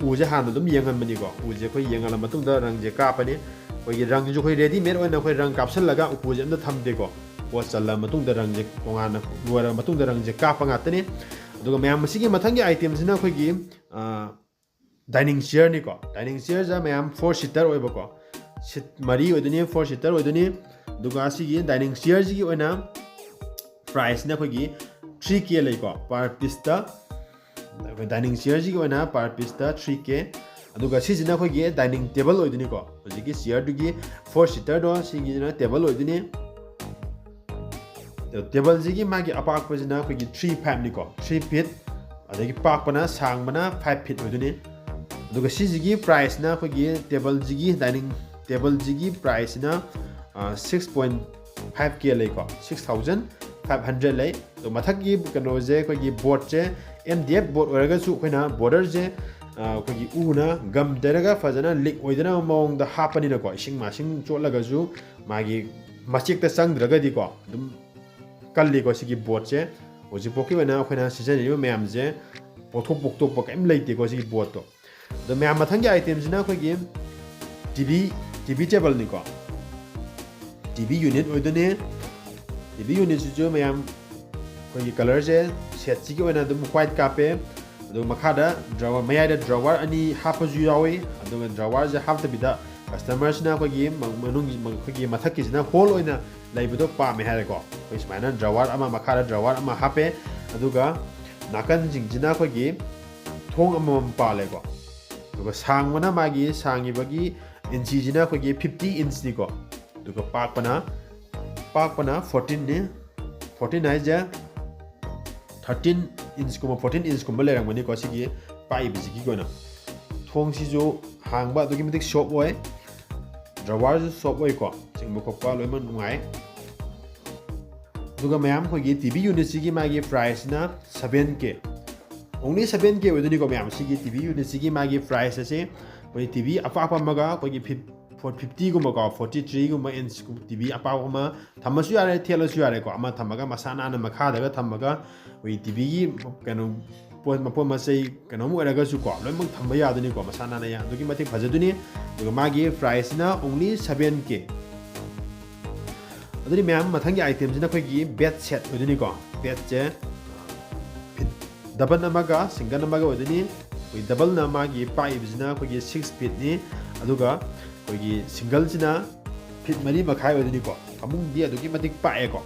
ꯎꯁꯦ ꯍꯥꯟꯅ ꯑꯗꯨꯝ ꯌꯦꯡꯍꯟꯕꯅꯤꯀꯣ꯫ ꯎꯁꯦ ꯑꯩꯈꯣꯏ ꯌꯦꯡꯍꯜꯂ ꯃꯇꯨꯡꯗ ꯔꯪꯁꯦ ꯀꯥꯞꯄꯅꯤ꯫ ꯑꯩꯈꯣꯏꯒꯤ ꯔꯪꯁꯤꯁꯨ ꯑꯩꯈꯣꯏ readymade ꯑꯣꯏꯅ ꯑꯩꯈꯣꯏ ꯔꯪ ꯀꯥꯞꯁꯤꯜꯂꯒ ꯎꯄꯨꯁꯦ ꯑꯝꯇ ꯊꯝꯗꯦꯀꯣ꯫ ꯄꯣꯠ ꯆꯜꯂ ꯃꯇꯨꯡꯗ ꯔꯪꯁꯦ ꯇꯣꯉꯥꯟꯅ ꯂꯣꯏꯔꯕ ꯃꯇꯨꯡꯗ ꯔꯪꯁꯦ ꯀꯥꯞꯄ ꯉꯥꯛꯇꯅꯤ꯫ ꯑꯗꯨꯒ ꯃꯌꯥꯝ, ꯃꯁꯤꯒꯤ ꯃꯊꯪꯒꯤ itemꯁꯤꯅ ꯑꯩꯈꯣꯏꯒꯤ, ꯑ, dining chairꯅꯤꯀꯣ꯫ Dining chairꯁꯦ ꯃꯌꯥꯝ four seater ꯑꯣꯏꯕꯀꯣ, seat ꯃꯔꯤ ꯑꯣꯏꯗꯣꯏꯅꯤ, four seater ꯑꯣꯏꯗꯣꯏꯅꯤ꯫ ꯑꯗꯨꯒ ꯁꯤꯒꯤ dining chairꯁꯤꯒꯤ ꯑꯣꯏꯅ priceꯅ ꯑꯩꯈꯣꯏꯒꯤ three K ꯂꯩꯀꯣ per pieceꯇ꯫ ꯑꯩꯈꯣꯏ dining chairꯁꯤꯒꯤ ꯑꯣꯏꯅ per pieceꯇ three K꯫ ꯑꯗꯨꯒ ꯁꯤꯁꯤꯅ ꯑꯩꯈꯣꯏꯒꯤ dining table ꯑꯣꯏꯗꯣꯏꯅꯤꯀꯣ꯫ ꯍꯧꯖꯤꯛꯀꯤ chairꯗꯨꯒꯤ four seaterꯗꯣ, ꯁꯤꯒꯤꯁꯤꯅ table ꯑꯣꯏꯗꯣꯏꯅꯤ꯫ Tableꯁꯤꯒꯤ ꯃꯥꯒꯤ ꯑꯄꯥꯛꯄꯁꯤꯅ ꯑꯩꯈꯣꯏꯒꯤ three fiveꯅꯤꯀꯣ, three feet꯫ ꯑꯗꯒꯤ ꯄꯥꯛꯄꯅ, ꯁꯥꯡꯕꯅ five feet ꯑꯣꯏꯗꯣꯏꯅꯤ꯫ ꯑꯗꯨꯒ ꯁꯤꯁꯤꯒꯤ priceꯅ, ꯑꯩꯈꯣꯏꯒꯤ tableꯁꯤꯒꯤ, dining tableꯁꯤꯒꯤ priceꯁꯤꯅ six point five K ꯂꯩꯀꯣ, six thousand five hundred ꯂꯩ꯫ ꯑꯗꯣ ꯃꯊꯛꯀꯤ ꯀꯩꯅꯣꯁꯦ, ꯑꯩꯈꯣꯏꯒꯤ boardꯁꯦ M D F board ꯑꯣꯏꯔꯒꯁꯨ, ꯑꯩꯈꯣꯏꯅ borderꯁꯦ ꯑꯩꯈꯣꯏꯒꯤ ꯎꯅ gum ꯇꯩꯔꯒ ꯐꯖꯅ leak ꯑꯣꯏꯗꯅꯕ ꯃꯑꯣꯡꯗ ꯍꯥꯞꯄꯅꯤꯅꯀꯣ, ꯏꯁꯤꯡ ꯃꯥꯏꯁꯤꯡ ꯆꯣꯠꯂꯒꯁꯨ ꯃꯥꯒꯤ ꯃꯆꯦꯛꯇ ꯆꯪꯗ꯭ꯔꯒꯗꯤꯀꯣ ꯑꯗꯨꯝ ꯀꯜꯂꯤꯀꯣ ꯁꯤꯒꯤ boardꯁꯦ꯫ ꯍꯧꯖꯤꯛꯐꯥꯎꯒꯤ ꯑꯣꯏꯅ ꯑꯩꯈꯣꯏꯅ ꯁꯤꯖꯤꯟꯅꯔꯤꯕ ꯃꯌꯥꯝꯁꯦ ꯄꯣꯛꯊꯣꯛ ꯄꯣꯛꯊꯣꯛꯄ ꯀꯔꯤꯝ ꯂꯩꯇꯦꯀꯣ ꯁꯤꯒꯤ boardꯇꯣ꯫ ꯑꯗꯣ ꯃꯌꯥꯝ, ꯃꯊꯪꯒꯤ itemꯁꯤꯅ ꯑꯩꯈꯣꯏꯒꯤ T V, T V tableꯅꯤꯀꯣ꯫ T V unit ꯑꯣꯏꯗꯣꯏꯅꯦ꯫ T V unitꯁꯤꯁꯨ ꯃꯌꯥꯝ ꯑꯩꯈꯣꯏꯒꯤ colorꯁꯦ setꯁꯤꯒꯤ ꯑꯣꯏꯅ ꯑꯗꯨꯝ white ꯀꯥꯞꯄꯦ꯫ ꯑꯗꯨꯒ ꯃꯈꯥꯗ drawer, ꯃꯌꯥꯏꯗ drawer ꯑꯅꯤ ꯍꯥꯞꯄꯁꯨ ꯌꯥꯎꯏ꯫ ꯑꯗꯨꯒ drawerꯁꯦ ꯍꯥꯞꯇꯕꯤꯗ customerꯁꯤꯅ ꯑꯩꯈꯣꯏꯒꯤ ꯃ-, ꯃꯅꯨꯡꯒꯤ, ꯃ-, ꯑꯩꯈꯣꯏꯒꯤ ꯃꯊꯛꯀꯤꯁꯤꯅ hall ꯑꯣꯏꯅ ꯂꯩꯕꯗꯣ ꯄꯥꯝꯃꯦ ꯍꯥꯏꯔꯦꯀꯣ꯫ ꯑꯩꯈꯣꯏ ꯁꯨꯃꯥꯏꯅ drawer ꯑꯃ, ꯃꯈꯥꯗ drawer ꯑꯃ ꯍꯥꯞꯄꯦ꯫ ꯑꯗꯨꯒ ꯅꯥꯀꯟꯁꯤꯡꯁꯤꯅ ꯑꯩꯈꯣꯏꯒꯤ ꯊꯣꯡ ꯑꯃꯃꯝ ꯄꯥꯜꯂꯦꯀꯣ꯫ ꯑꯗꯨꯒ ꯁꯥꯡꯕꯅ, ꯃꯥꯒꯤ ꯁꯥꯡꯉꯤꯕꯒꯤ inchꯁꯤꯅ ꯑꯩꯈꯣꯏꯒꯤ fifty inchꯅꯤꯀꯣ꯫ ꯑꯗꯨꯒ ꯄꯥꯛꯄꯅ, ꯄꯥꯛꯄꯅ fourteenꯅꯤ꯫ Fourteen ꯍꯥꯏꯁꯦ thirteen inchꯀꯨꯝꯕ, fourteen inchꯀꯨꯝꯕ ꯂꯩꯔꯝꯒꯅꯤꯀꯣ ꯁꯤꯒꯤ ꯄꯥꯛꯏꯕꯁꯤꯒꯤ ꯑꯣꯏꯅ꯫ ꯊꯣꯡꯁꯤꯁꯨ ꯍꯥꯡꯕ ꯑꯗꯨꯛꯀꯤ ꯃꯇꯤꯛ soft ꯑꯣꯏ, drawerꯁꯨ soft ꯑꯣꯏꯀꯣ, ꯆꯤꯡꯕ ꯈꯣꯠꯄ ꯂꯣꯏꯅꯃꯛ ꯅꯨꯡꯉꯥꯏ꯫ ꯑꯗꯨꯒ ꯃꯌꯥꯝ, ꯑꯩꯈꯣꯏꯒꯤ T V unitꯁꯤꯒꯤ ꯃꯥꯒꯤ priceꯅ seven K, only seven K ꯑꯣꯏꯗꯣꯏꯅꯤꯀꯣ ꯃꯌꯥꯝ꯫ ꯁꯤꯒꯤ T V unitꯁꯤꯒꯤ ꯃꯥꯒꯤ price ꯑꯁꯦ, ꯑꯩꯈꯣꯏ T V ꯑꯄꯥꯛꯄ ꯑꯃꯒ ꯑꯩꯈꯣꯏꯒꯤ fif-, four fiftyꯒꯨꯝꯕꯀꯣ, forty threeꯒꯨꯝꯕ inch T V ꯑꯄꯥꯛꯄ ꯑꯃ ꯊꯝꯃꯁꯨ ꯌꯥꯔꯦ, ꯊꯦꯠꯂꯁꯨ ꯌꯥꯔꯦꯀꯣ꯫ ꯑꯃ ꯊꯝꯃꯒ ꯃꯁꯥ ꯅꯥꯟꯅ ꯃꯈꯥꯗꯒ ꯊꯝꯃꯒ ꯑꯩꯈꯣꯏ T Vꯒꯤ ꯀꯩꯅꯣ ꯄꯣꯠ, ꯃꯄꯣꯠ ꯃꯆꯩ ꯀꯩꯅꯣꯝ ꯑꯣꯏꯔꯒꯁꯨꯀꯣ, ꯂꯣꯏꯅꯃꯛ ꯊꯝꯕ ꯌꯥꯗꯣꯏꯅꯤꯀꯣ, ꯃꯁꯥ ꯅꯥꯟꯅ ꯌꯥ-, ꯑꯗꯨꯛꯀꯤ ꯃꯇꯤꯛ ꯐꯖꯗꯣꯏꯅꯤ꯫ ꯑꯗꯨꯒ ꯃꯥꯒꯤ priceꯁꯤꯅ only seven K꯫ ꯑꯗꯨꯗꯤ ꯃꯌꯥꯝ, ꯃꯊꯪꯒꯤ itemꯁꯤꯅ ꯑꯩꯈꯣꯏꯒꯤ bed set ꯑꯣꯏꯗꯣꯏꯅꯤꯀꯣ꯫ Bedꯁꯦ double ꯑꯃꯒ single ꯑꯃꯒ ꯑꯣꯏꯗꯣꯏꯅꯤ꯫ ꯑꯩꯈꯣꯏ doubleꯅ ꯃꯥꯒꯤ ꯄꯥꯛꯏꯕꯁꯤꯅ ꯑꯩꯈꯣꯏꯒꯤ six feetꯅꯤ, ꯑꯗꯨꯒ ꯑꯩꯈꯣꯏꯒꯤ singleꯁꯤꯅ feet ꯃꯔꯤ ꯃꯈꯥꯏ ꯑꯣꯏꯗꯣꯏꯅꯤꯀꯣ꯫ ꯐꯃꯨꯡꯗꯤ ꯑꯗꯨꯛꯀꯤ ꯃꯇꯤꯛ ꯄꯥꯛꯑꯦꯀꯣ,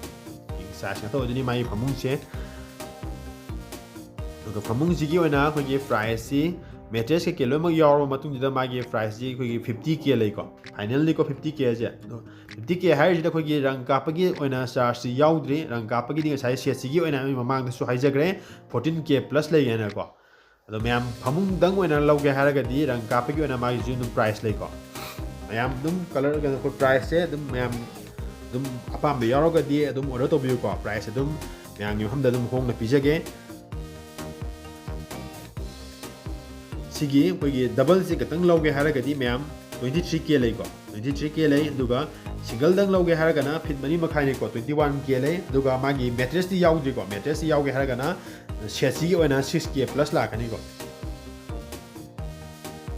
king size ꯉꯥꯛꯇ ꯑꯣꯏꯗꯣꯏꯅꯤ ꯃꯥꯒꯤ ꯐꯃꯨꯡꯁꯦ꯫ ꯑꯗꯨꯒ ꯐꯃꯨꯡꯁꯤꯒꯤ ꯑꯣꯏꯅ ꯑꯩꯈꯣꯏꯒꯤ priceꯁꯤ, mattress ꯀꯩꯀꯩ ꯂꯣꯏꯅꯃꯛ ꯌꯥꯎꯔꯕ ꯃꯇꯨꯡꯁꯤꯗ ꯃꯥꯒꯤ priceꯁꯤ ꯑꯩꯈꯣꯏꯒꯤ fifty K ꯂꯩꯀꯣ, finalꯅꯤꯀꯣ fifty Kꯁꯦ꯫ ꯑꯗꯣ fifty K ꯍꯥꯏꯔꯤꯁꯤꯗ ꯑꯩꯈꯣꯏꯒꯤ ꯔꯪ ꯀꯥꯞꯄꯒꯤ ꯑꯣꯏꯅ chargeꯁꯤ ꯌꯥꯎꯗ꯭ꯔꯤ꯫ ꯔꯪ ꯀꯥꯞꯄꯒꯤꯗꯤ ꯉꯁꯥꯏ setꯁꯤꯒꯤ ꯑꯣꯏꯅ ꯑꯩ ꯃꯃꯥꯡꯗꯁꯨ ꯍꯥꯏꯖꯈ꯭ꯔꯦ, fourteen K plus ꯂꯩꯒꯦꯅꯀꯣ꯫ ꯑꯗꯣ ꯃꯌꯥꯝ ꯐꯃꯨꯡꯗꯪ ꯑꯣꯏꯅ ꯂꯧꯒꯦ ꯍꯥꯏꯔꯒꯗꯤ ꯔꯪ ꯀꯥꯞꯄꯒꯤ ꯑꯣꯏꯅ ꯃꯥꯒꯤꯁꯨ ꯑꯗꯨꯝ price ꯂꯩꯀꯣ꯫ ꯃꯌꯥꯝ ꯑꯗꯨꯝ colour, ꯀꯩꯅꯣ, ꯑꯩꯈꯣꯏ priceꯁꯦ ꯑꯗꯨꯝ ꯃꯌꯥꯝ ꯑꯗꯨꯝ ꯑꯄꯥꯝꯕ ꯌꯥꯎꯔꯒꯗꯤ ꯑꯗꯨꯝ order ꯇꯧꯕꯤꯌꯨꯀꯣ꯫ Price ꯑꯗꯨꯝ ꯃꯌꯥꯝꯒꯤ ꯃꯐꯝꯗ ꯑꯗꯨꯝ ꯍꯣꯡꯅ ꯄꯤꯖꯒꯦ꯫ ꯁꯤꯒꯤ ꯑꯩꯈꯣꯏꯒꯤ doubleꯁꯦ ꯈꯛꯇꯪ ꯂꯧꯒꯦ ꯍꯥꯏꯔꯒꯗꯤ ꯃꯌꯥꯝ twenty three K ꯂꯩꯀꯣ, twenty three K ꯂꯩ꯫ ꯑꯗꯨꯒ singleꯗꯪ ꯂꯧꯒꯦ ꯍꯥꯏꯔꯒꯅ feet ꯃꯔꯤ ꯃꯈꯥꯏꯅꯤꯀꯣ, twenty one K ꯂꯩ꯫ ꯑꯗꯨꯒ ꯃꯥꯒꯤ mattressꯇꯤ ꯌꯥꯎꯗ꯭ꯔꯤꯀꯣ, mattressꯇꯤ ꯌꯥꯎꯒꯦ ꯍꯥꯏꯔꯒꯅ setꯁꯤꯒꯤ ꯑꯣꯏꯅ six K plus ꯂꯥꯛꯀꯅꯤꯀꯣ꯫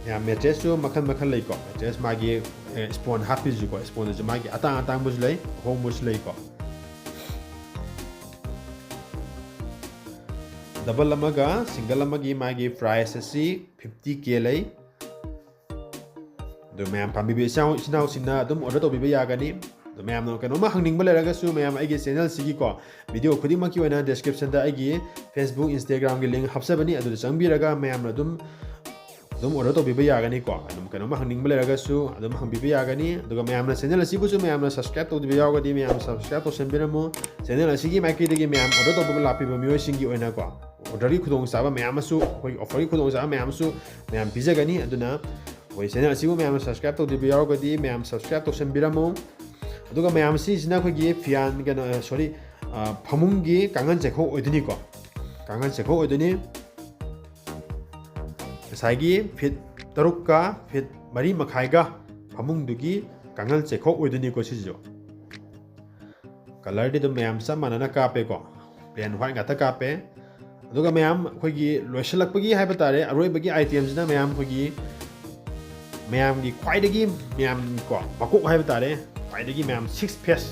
ꯌꯥꯝ, mattressꯁꯨ ꯃꯈꯜ ꯃꯈꯜ ꯂꯩꯀꯣ꯫ Mattress ꯃꯥꯒꯤ, ꯑꯦ, sponge ꯍꯥꯞꯄꯤꯁꯤꯀꯣ, spongeꯗꯁꯨ ꯃꯥꯒꯤ ꯑꯇꯥꯡ ꯑꯇꯥꯡꯕꯁꯨ ꯂꯩ, ꯑꯍꯣꯡꯕꯁꯨ ꯂꯩꯀꯣ꯫ Double ꯑꯃꯒ single ꯑꯃꯒꯤ ꯃꯥꯒꯤ price ꯑꯁꯤ fifty K ꯂꯩ꯫ ꯑꯗꯨ ꯃꯌꯥꯝ ꯄꯥꯝꯕꯤꯕ ꯏꯆꯥꯎ-, ꯏꯆꯤꯟ ꯏꯅꯥꯎꯁꯤꯡꯅ ꯑꯗꯨꯝ order ꯇꯧꯕꯤꯕ ꯌꯥꯒꯅꯤ꯫ ꯑꯗꯣ ꯃꯌꯥꯝꯅ ꯀꯩꯅꯣꯝꯃ ꯍꯪꯅꯤꯡꯕ ꯂꯩꯔꯒꯁꯨ ꯃꯌꯥꯝ ꯑꯩꯒꯤ channelꯁꯤꯒꯤꯀꯣ, video ꯈꯨꯗꯤꯡꯃꯛꯀꯤ ꯑꯣꯏꯅ descriptionꯗ ꯑꯩꯒꯤ Facebook, Instagramꯒꯤ link ꯍꯥꯞꯆꯕꯅꯤ, ꯑꯗꯨꯗ ꯆꯪꯕꯤꯔꯒ ꯃꯌꯥꯝꯅ ꯑꯗꯨꯝ, ꯑꯗꯨꯝ order ꯇꯧꯕꯤꯕ ꯌꯥꯒꯅꯤꯀꯣ꯫ ꯑꯗꯨꯝ ꯀꯩꯅꯣꯝꯃ ꯍꯪꯅꯤꯡꯕ ꯂꯩꯔꯒꯁꯨ ꯑꯗꯨꯝ ꯍꯪꯕꯤꯕ ꯌꯥꯒꯅꯤ꯫ ꯑꯗꯨꯒ ꯃꯌꯥꯝꯅ channel ꯑꯁꯤꯕꯨꯁꯨ ꯃꯌꯥꯝꯅ subscribe ꯇꯧꯗꯕ ꯌꯥꯎꯔꯒꯗꯤ ꯃꯌꯥꯝ subscribe ꯇꯧꯁꯟꯕꯤꯔꯝꯃꯨ꯫ Channel ꯑꯁꯤꯒꯤ ꯃꯥꯏꯀꯩꯗꯒꯤ ꯃꯌꯥꯝ order ꯇꯧꯕ ꯂꯥꯛꯄꯤꯕ ꯃꯤꯑꯣꯏꯁꯤꯡꯒꯤ ꯑꯣꯏꯅꯀꯣ, orderꯒꯤ ꯈꯨꯗꯣꯡꯆꯥꯕ ꯃꯌꯥꯝ ꯑꯃꯁꯨ, ꯑꯩꯈꯣꯏꯒꯤ offerꯒꯤ ꯈꯨꯗꯣꯡꯆꯥꯕ ꯃꯌꯥꯝ ꯑꯃꯁꯨ ꯃꯌꯥꯝ ꯄꯤꯖꯒꯅꯤ꯫ ꯑꯗꯨꯅ ꯑꯩꯈꯣꯏ channel ꯑꯁꯤꯕꯨ ꯃꯌꯥꯝꯅ subscribe ꯇꯧꯗ꯭ꯔꯤꯕ ꯌꯥꯎꯔꯒꯗꯤ ꯃꯌꯥꯝ subscribe ꯇꯧꯁꯟꯕꯤꯔꯝꯃꯨ꯫ ꯑꯗꯨꯒ ꯃꯌꯥꯝ ꯁꯤꯁꯤꯅ ꯑꯩꯈꯣꯏꯒꯤ ꯐꯤꯌꯥꯟ, ꯀꯩꯅꯣ, ꯑ, sorry, ꯑ, ꯐꯃꯨꯡꯒꯤ ꯀꯥꯡꯈꯟ ꯆꯩꯈꯣꯛ ꯑꯣꯏꯗꯣꯏꯅꯤꯀꯣ꯫ ꯀꯥꯡꯈꯟ ꯆꯩꯈꯣꯛ ꯑꯣꯏꯗꯣꯏꯅꯤ꯫ ꯉꯁꯥꯏꯒꯤ feet ꯇꯔꯨꯛꯀ feet ꯃꯔꯤ ꯃꯈꯥꯏꯒ ꯐꯃꯨꯡꯗꯨꯒꯤ ꯀꯥꯡꯈꯟ ꯆꯩꯈꯣꯛ ꯑꯣꯏꯗꯣꯏꯅꯤꯀꯣ ꯁꯤꯁꯤꯁꯨ꯫ Colourꯗꯤ ꯑꯗꯨꯝ ꯃꯌꯥꯝ ꯆꯞ ꯃꯥꯟꯅꯅ ꯀꯥꯞꯄꯦꯀꯣ, plain white ꯉꯥꯛꯇ ꯀꯥꯞꯄꯦ꯫ ꯑꯗꯨꯒ ꯃꯌꯥꯝ ꯑꯩꯈꯣꯏꯒꯤ ꯂꯣꯏꯁꯤꯜꯂꯛꯄꯒꯤ ꯍꯥꯏꯕ ꯇꯥꯔꯦ, ꯑꯔꯣꯏꯕꯒꯤ itemꯁꯤꯅ ꯃꯌꯥꯝ ꯑꯩꯈꯣꯏꯒꯤ ꯃꯌꯥꯝꯒꯤ ꯈ꯭ꯋꯥꯏꯗꯒꯤ ꯃꯌꯥꯝ ꯀꯣ ꯃꯀꯣꯛ ꯍꯥꯏꯕ ꯇꯥꯔꯦ, ꯈ꯭ꯋꯥꯏꯗꯒꯤ ꯃꯌꯥꯝ six face,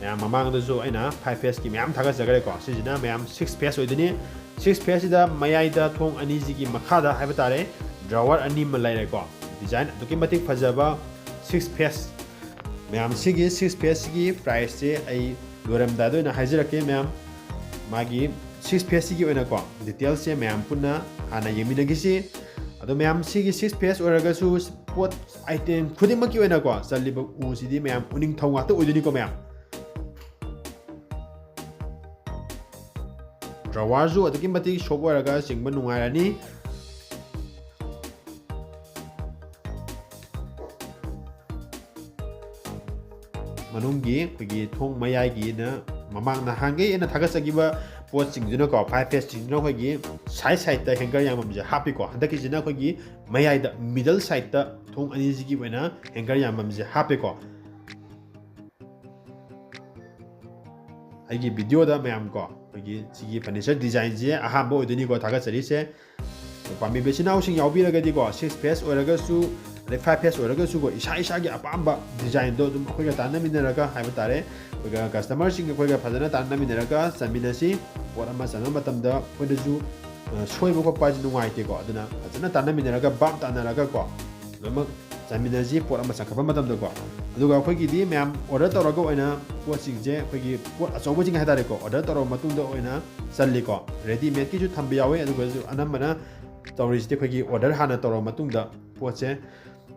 ꯃꯌꯥꯝ ꯃꯃꯥꯡꯗꯁꯨ ꯑꯩꯅ five faceꯀꯤ ꯃꯌꯥꯝ ꯊꯥꯒꯠꯆꯈ꯭ꯔꯦꯀꯣ꯫ ꯁꯤꯁꯤꯅ ꯃꯌꯥꯝ six face ꯑꯣꯏꯗꯣꯏꯅꯤ꯫ ꯁꯤꯛꯁ ꯐꯦꯁꯁꯤꯗ ꯃꯌꯥꯏꯗ ꯊꯣꯡ ꯑꯅꯤꯁꯤꯒꯤ ꯃꯈꯥꯗ ꯍꯥꯏꯕ ꯇꯥꯔꯦ, ꯗ꯭ꯔꯥꯋꯔ ꯑꯅꯤ ꯑꯃ ꯂꯩꯔꯦꯀꯣ꯫ ꯗꯤꯖꯥꯏꯟ ꯑꯗꯨꯛꯀꯤ ꯃꯇꯤꯛ ꯐꯖꯕ ꯁꯤꯛꯁ ꯐꯦꯁ꯫ ꯃꯌꯥꯝ, ꯁꯤꯒꯤ ꯁꯤꯛꯁ ꯐꯦꯁꯁꯤꯒꯤ ꯄ꯭ꯔꯥꯏꯁꯁꯦ ꯑꯩ ꯂꯣꯏꯔꯝꯗꯥꯏꯗ ꯑꯣꯏꯅ ꯍꯥꯏꯖꯔꯛꯀꯦ ꯃꯌꯥꯝ꯫ ꯃꯥꯒꯤ ꯁꯤꯛꯁ ꯐꯦꯁꯁꯤꯒꯤ ꯑꯣꯏꯅꯀꯣ, ꯗꯤꯇꯦꯜꯁꯁꯦ ꯃꯌꯥꯝ ꯄꯨꯟꯅ ꯍꯥꯟꯅ ꯌꯦꯡꯃꯤꯟꯅꯈꯤꯁꯤ꯫ ꯑꯗꯣ ꯃꯌꯥꯝ, ꯁꯤꯒꯤ ꯁꯤꯛꯁ ꯐꯦꯁ ꯑꯣꯏꯔꯒꯁꯨ ꯄꯣꯠ ꯑꯥꯏꯇꯦꯝ ꯈꯨꯗꯤꯡꯃꯛꯀꯤ ꯑꯣꯏꯅꯀꯣ, ꯆꯜꯂꯤꯕ ꯎꯁꯤꯗꯤ ꯃꯌꯥꯝ ꯎꯅꯤꯡꯊꯧ ꯉꯥꯛꯇ ꯑꯣꯏꯗꯣꯏꯅꯤꯀꯣ ꯃꯌꯥꯝ꯫ ꯗ꯭ꯔꯥꯋꯔꯁꯨ ꯑꯗꯨꯛꯀꯤ ꯃꯇꯤꯛ ꯁꯣꯐ ꯑꯣꯏꯔꯒ ꯆꯤꯡꯕ ꯅꯨꯡꯉꯥꯏꯔꯅꯤ꯫ ꯃꯅꯨꯡꯒꯤ ꯑꯩꯈꯣꯏꯒꯤ ꯊꯣꯡ ꯃꯌꯥꯏꯒꯤꯅ, ꯃꯃꯥꯡ ꯅꯍꯥꯟꯈꯩ ꯑꯩꯅ ꯊꯥꯒꯠꯆꯈꯤꯕ ꯄꯣꯠꯁꯤꯡꯗꯨꯅꯀꯣ, ꯐꯥꯏꯚ ꯐꯦꯁꯁꯤꯡꯗꯨꯅ ꯑꯩꯈꯣꯏꯒꯤ ꯁꯥꯏꯠ ꯁꯥꯏꯠꯇ ꯍꯦꯡꯒꯔ ꯌꯥꯝꯐꯝꯁꯦ ꯍꯥꯞꯄꯤꯀꯣ꯫ ꯍꯟꯗꯛꯀꯤꯁꯤꯅ ꯑꯩꯈꯣꯏꯒꯤ ꯃꯌꯥꯏꯗ, ꯃꯤꯗꯜ ꯁꯥꯏꯠꯇ ꯊꯣꯡ ꯑꯅꯤꯁꯤꯒꯤ ꯑꯣꯏꯅ ꯍꯦꯡꯒꯔ ꯌꯥꯝꯐꯝꯁꯦ ꯍꯥꯞꯄꯦꯀꯣ꯫ ꯑꯩꯒꯤ ꯚꯤꯗꯤꯑꯣꯗ ꯃꯌꯥꯝ ꯀꯣ, ꯑꯩꯈꯣꯏꯒꯤ ꯁꯤꯒꯤ ꯐꯔꯅꯤꯆꯔ ꯗꯤꯖꯥꯏꯟꯁꯦ ꯑꯍꯥꯟꯕ ꯑꯣꯏꯗꯣꯏꯅꯤꯀꯣ ꯊꯥꯒꯠꯆꯔꯤꯁꯦ꯫ ꯄꯥꯝꯕꯤꯕ ꯏꯆꯤꯟ ꯏꯅꯥꯎꯁꯤꯡ ꯌꯥꯎꯕꯤꯔꯒꯗꯤꯀꯣ, ꯁꯤꯛꯁ ꯐꯦꯁ ꯑꯣꯏꯔꯒꯁꯨ, ꯑꯗꯩ ꯐꯥꯏꯚ ꯐꯦꯁ ꯑꯣꯏꯔꯒꯁꯨꯀꯣ, ꯏꯁꯥ ꯏꯁꯥꯒꯤ ꯑꯄꯥꯝꯕ ꯗꯤꯖꯥꯏꯟꯗꯣ ꯑꯗꯨꯝ ꯑꯩꯈꯣꯏꯒ ꯇꯥꯟꯅꯃꯤꯟꯅꯔꯒ ꯍꯥꯏꯕ ꯇꯥꯔꯦ, ꯑꯩꯈꯣꯏꯒ ꯀꯁꯇꯃꯔꯁꯤꯡꯒ ꯑꯩꯈꯣꯏꯒ ꯐꯖꯅ ꯇꯥꯟꯅꯃꯤꯟꯅꯔꯒ ꯆꯟꯃꯤꯟꯅꯁꯤ꯫ ꯄꯣꯠ ꯑꯃ ꯆꯟꯕ ꯃꯇꯝꯗ ꯑꯩꯈꯣꯏꯗꯁꯨ, ꯑ, ꯁꯣꯏꯕ ꯈꯣꯠꯄ ꯍꯥꯏꯁꯤ ꯅꯨꯡꯉꯥꯏꯇꯦꯀꯣ꯫ ꯑꯗꯨꯅ ꯐꯖꯅ ꯇꯥꯟꯅꯃꯤꯟꯅꯔꯒ, ꯚꯥꯞ ꯇꯥꯅꯔꯒꯀꯣ, ꯂꯣꯏꯅꯃꯛ ꯆꯟꯃꯤꯟꯅꯁꯤ ꯄꯣꯠ ꯑꯃ ꯆꯟꯈꯠꯄ ꯃꯇꯝꯗꯀꯣ꯫ ꯑꯗꯨꯒ ꯑꯩꯈꯣꯏꯒꯤꯗꯤ ꯃꯌꯥꯝ ꯑꯣꯔꯗꯔ ꯇꯧꯔꯒ ꯑꯣꯏꯅ ꯄꯣꯠꯁꯤꯡꯁꯦ, ꯑꯩꯈꯣꯏꯒꯤ ꯄꯣꯠ ꯑꯆꯧꯕꯁꯤꯡ ꯍꯥꯏꯇꯥꯔꯦꯀꯣ, ꯑꯣꯔꯗꯔ ꯇꯧꯔꯕ ꯃꯇꯨꯡꯗ ꯑꯣꯏꯅ ꯆꯜꯂꯤꯀꯣ꯫ ꯔꯦꯗꯤꯃꯦꯗꯀꯤꯁꯨ ꯊꯝꯕ ꯌꯥꯎꯋꯤ, ꯑꯗꯨꯒꯁꯨ ꯑꯅꯝꯕꯅ ꯇꯧꯔꯤꯁꯤꯗꯤ ꯑꯩꯈꯣꯏꯒꯤ ꯑꯣꯔꯗꯔ ꯍꯥꯟꯅ ꯇꯧꯔꯕ ꯃꯇꯨꯡꯗ ꯄꯣꯠꯁꯦ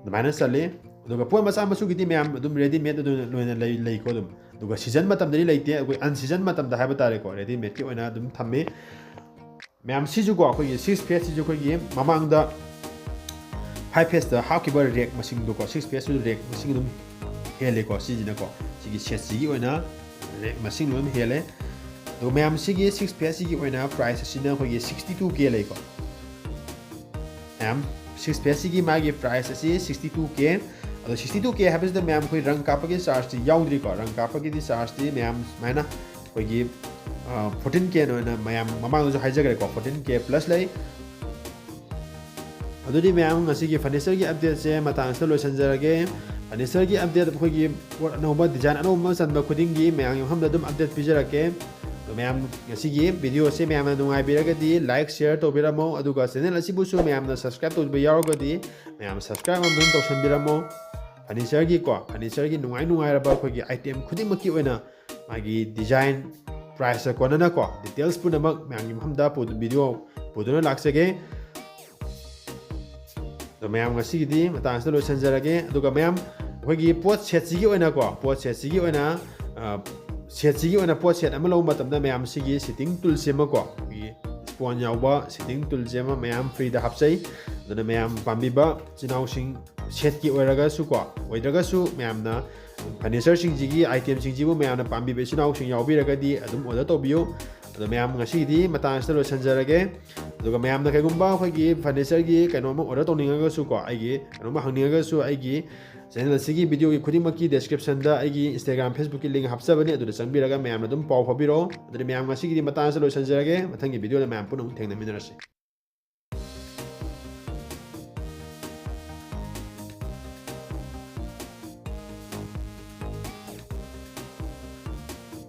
ꯑꯗꯨꯃꯥꯏꯅ ꯆꯜꯂꯤ꯫ ꯑꯗꯨꯒ ꯄꯣꯠ ꯃꯆꯥ ꯃꯁꯨꯒꯤꯗꯤ ꯃꯌꯥꯝ ꯑꯗꯨꯝ ꯔꯦꯗꯤꯃꯦꯗ ꯑꯗꯨꯝ ꯂꯣꯏꯅ ꯂꯩ, ꯂꯩꯀꯣ ꯑꯗꯨꯝ꯫ ꯑꯗꯨꯒ ꯁꯤꯖꯟ ꯃꯇꯝꯗꯗꯤ ꯂꯩꯇꯦ, ꯑꯩꯈꯣꯏ ꯑꯟ ꯁꯤꯖꯟ ꯃꯇꯝꯗ ꯍꯥꯏꯕ ꯇꯥꯔꯦꯀꯣ, ꯔꯦꯗꯤꯃꯦꯗꯀꯤ ꯑꯣꯏꯅ ꯑꯗꯨꯝ ꯊꯝꯃꯤ꯫ ꯃꯌꯥꯝ, ꯁꯤꯁꯨꯀꯣ, ꯑꯩꯈꯣꯏꯒꯤ ꯁꯤꯛꯁ ꯐꯦꯁꯁꯤꯁꯨ ꯑꯩꯈꯣꯏꯒꯤ ꯃꯃꯥꯡꯗ ꯐꯥꯏꯚ ꯐꯦꯁꯇ ꯍꯥꯞꯈꯤꯕ ꯔꯦꯛ ꯃꯁꯤꯡꯗꯣꯀꯣ, ꯁꯤꯛꯁ ꯐꯦꯁꯁꯨ ꯔꯦꯛ ꯃꯁꯤꯡ ꯑꯗꯨꯝ ꯍꯦꯜꯂꯦꯀꯣ꯫ ꯁꯤꯁꯤꯅꯀꯣ, ꯁꯤꯒꯤ ꯁꯦꯠꯁꯤꯒꯤ ꯑꯣꯏꯅ ꯔꯦꯛ ꯃꯁꯤꯡ ꯂꯣꯏꯅ ꯍꯦꯜꯂꯦ꯫ ꯑꯗꯨꯒ ꯃꯌꯥꯝ, ꯁꯤꯒꯤ ꯁꯤꯛꯁ ꯐꯦꯁꯁꯤꯒꯤ ꯑꯣꯏꯅ ꯄ꯭ꯔꯥꯏꯁ ꯑꯁꯤꯅ ꯑꯩꯈꯣꯏꯒꯤ ꯁꯤꯛꯁꯇꯤ ꯇꯨ ꯀꯦ ꯂꯩꯀꯣ꯫ ꯃꯌꯥꯝ, ꯁꯤꯛꯁ ꯐꯦꯁꯁꯤꯒꯤ ꯃꯥꯒꯤ ꯄ꯭ꯔꯥꯏꯁ ꯑꯁꯤ ꯁꯤꯛꯁꯇꯤ ꯇꯨ ꯀꯦ꯫ ꯑꯗꯣ ꯁꯤꯛꯁꯇꯤ ꯇꯨ ꯀꯦ ꯍꯥꯏꯕꯁꯤꯗ ꯃꯌꯥꯝ ꯑꯩꯈꯣꯏ ꯔꯪ ꯀꯥꯞꯄꯒꯤ ꯆꯥꯔꯖꯇꯤ ꯌꯥꯎꯗ꯭ꯔꯤꯀꯣ꯫ ꯔꯪ ꯀꯥꯞꯄꯒꯤꯗꯤ ꯆꯥꯔꯖꯇꯤ ꯃꯌꯥꯝ ꯁꯨꯃꯥꯏꯅ ꯑꯩꯈꯣꯏꯒꯤ, ꯑ, ꯐꯣꯔꯇꯤꯟ ꯀꯦ ꯑꯣꯏꯅ ꯃꯌꯥꯝ ꯃꯃꯥꯡꯗꯁꯨ ꯍꯥꯏꯖꯈ꯭ꯔꯦꯀꯣ, ꯐꯣꯔꯇꯤꯟ ꯀꯦ ꯄ꯭ꯂꯁ ꯂꯩ꯫ ꯑꯗꯨꯗꯤ ꯃꯌꯥꯝ, ꯉꯁꯤꯒꯤ ꯐꯔꯅꯤꯆꯔꯒꯤ ꯑꯞꯗꯦꯠꯁꯦ ꯃꯇꯥꯡ ꯑꯁꯤꯗ ꯂꯣꯏꯁꯤꯟꯖꯔꯒꯦ꯫ ꯐꯔꯅꯤꯆꯔꯒꯤ ꯑꯞꯗꯦꯠ, ꯑꯩꯈꯣꯏꯒꯤ ꯄꯣꯠ ꯑꯅꯧꯕ, ꯗꯤꯖꯥꯏꯟ ꯑꯅꯧꯕ ꯑꯃ ꯆꯟꯕ ꯈꯨꯗꯤꯡꯒꯤ ꯃꯌꯥꯝꯒꯤ ꯃꯐꯝꯗ ꯑꯗꯨꯝ ꯑꯞꯗꯦꯠ ꯄꯤꯖꯔꯛꯀꯦ꯫ ꯃꯌꯥꯝ, ꯉꯁꯤꯒꯤ video ꯑꯁꯤ ꯃꯌꯥꯝꯅ ꯅꯨꯡꯉꯥꯏꯕꯤꯔꯒꯗꯤ like, share ꯇꯧꯕꯤꯔꯝꯃꯣ, ꯑꯗꯨꯒ channel ꯑꯁꯤꯕꯨꯁꯨ ꯃꯌꯥꯝꯅ subscribe ꯇꯧꯕ ꯌꯥꯎꯔꯒꯗꯤ ꯃꯌꯥꯝ subscribe ꯑꯃꯃꯝ ꯇꯧꯁꯟꯕꯤꯔꯝꯃꯣ꯫ Furniture ꯒꯤ ꯀꯣ, furniture ꯒꯤ ꯅꯨꯡꯉꯥꯏ ꯅꯨꯡꯉꯥꯏꯔꯕ ꯑꯩꯈꯣꯏꯒꯤ item ꯈꯨꯗꯤꯡꯃꯛꯀꯤ ꯑꯣꯏꯅ ꯃꯥꯒꯤ design, price ꯀꯣꯟꯅꯅ ꯀꯣ, details ꯄꯨꯝꯅꯃꯛ ꯃꯌꯥꯝꯒꯤ ꯃꯐꯝꯗ ꯄꯨ-, video ꯄꯨꯗꯨꯅ ꯂꯥꯛꯆꯒꯦ꯫ ꯑꯗꯣ ꯃꯌꯥꯝ, ꯉꯁꯤꯒꯤꯗꯤ ꯃꯇꯥꯡ ꯑꯁꯤꯗ ꯂꯣꯏꯁꯤꯟꯖꯔꯒꯦ꯫ ꯑꯗꯨꯒ ꯃꯌꯥꯝ, ꯑꯩꯈꯣꯏꯒꯤ ꯄꯣꯠ set ꯁꯤꯒꯤ ꯑꯣꯏꯅꯀꯣ, ꯄꯣꯠ set ꯁꯤꯒꯤ ꯑꯣꯏꯅ, ꯑ, set ꯁꯤꯒꯤ ꯑꯣꯏꯅ ꯄꯣꯠ set ꯑꯃ ꯂꯧꯕ ꯃꯇꯝꯗ ꯃꯌꯥꯝ ꯁꯤꯒꯤ seating tool ꯁꯤꯃꯀꯣ, ꯑꯩꯈꯣꯏꯒꯤ sponge ꯌꯥꯎꯕ seating tool ꯁꯤꯃ ꯃꯌꯥꯝ free ꯗ ꯍꯥꯞꯆꯩ꯫ ꯑꯗꯨꯅ ꯃꯌꯥꯝ ꯄꯥꯝꯕꯤꯕ ꯏꯆꯤꯟ ꯏꯅꯥꯎꯁꯤꯡ, set ꯀꯤ ꯑꯣꯏꯔꯒꯁꯨ ꯀꯣ, ꯑꯣꯏꯗ꯭ꯔꯒꯁꯨ ꯃꯌꯥꯝꯅ furniture ꯁꯤꯡꯁꯤꯒꯤ item ꯁꯤꯡꯁꯤꯕꯨ ꯃꯌꯥꯝꯅ ꯄꯥꯝꯕꯤꯕ ꯏꯆꯤꯟ ꯏꯅꯥꯎꯁꯤꯡ ꯌꯥꯎꯕꯤꯔꯒꯗꯤ ꯑꯗꯨꯝ order ꯇꯧꯕꯤꯌꯨ꯫ ꯑꯗꯣ ꯃꯌꯥꯝ, ꯉꯁꯤꯒꯤꯗꯤ ꯃꯇꯥꯡ ꯑꯁꯤꯗ ꯂꯣꯏꯁꯤꯟꯖꯔꯒꯦ꯫ ꯑꯗꯨꯒ ꯃꯌꯥꯝꯅ ꯀꯩꯒꯨꯝꯕ ꯑꯩꯈꯣꯏꯒꯤ furniture ꯒꯤ ꯀꯩꯅꯣꯝꯃ order ꯇꯧꯅꯤꯡꯉꯒꯁꯨ ꯀꯣ, ꯑꯩꯒꯤ ꯀꯩꯅꯣꯝꯃ ꯍꯪꯅꯤꯡꯉꯒꯁꯨ ꯑꯩꯒꯤ channel ꯑꯁꯤꯒꯤ video ꯒꯤ ꯈꯨꯗꯤꯡꯃꯛꯀꯤ description ꯗ ꯑꯩꯒꯤ Instagram, Facebook ꯀꯤ link ꯍꯥꯞꯆꯕꯅꯤ, ꯑꯗꯨꯗ ꯆꯪꯕꯤꯔꯒ ꯃꯌꯥꯝꯅ ꯑꯗꯨꯝ ꯄꯥꯎ ꯐꯥꯎꯕꯤꯔꯛꯑꯣ꯫ ꯑꯗꯨꯗꯤ ꯃꯌꯥꯝ, ꯉꯁꯤꯒꯤꯗꯤ ꯃꯇꯥꯡ ꯑꯁꯤꯗ ꯂꯣꯏꯁꯤꯟꯖꯔꯒꯦ꯫ ꯃꯊꯪꯒꯤ video ꯗ ꯃꯌꯥꯝ ꯄꯨꯟꯅ ꯑꯃꯨꯛ ꯊꯦꯡꯅꯃꯤꯟꯅꯔꯁꯤ꯫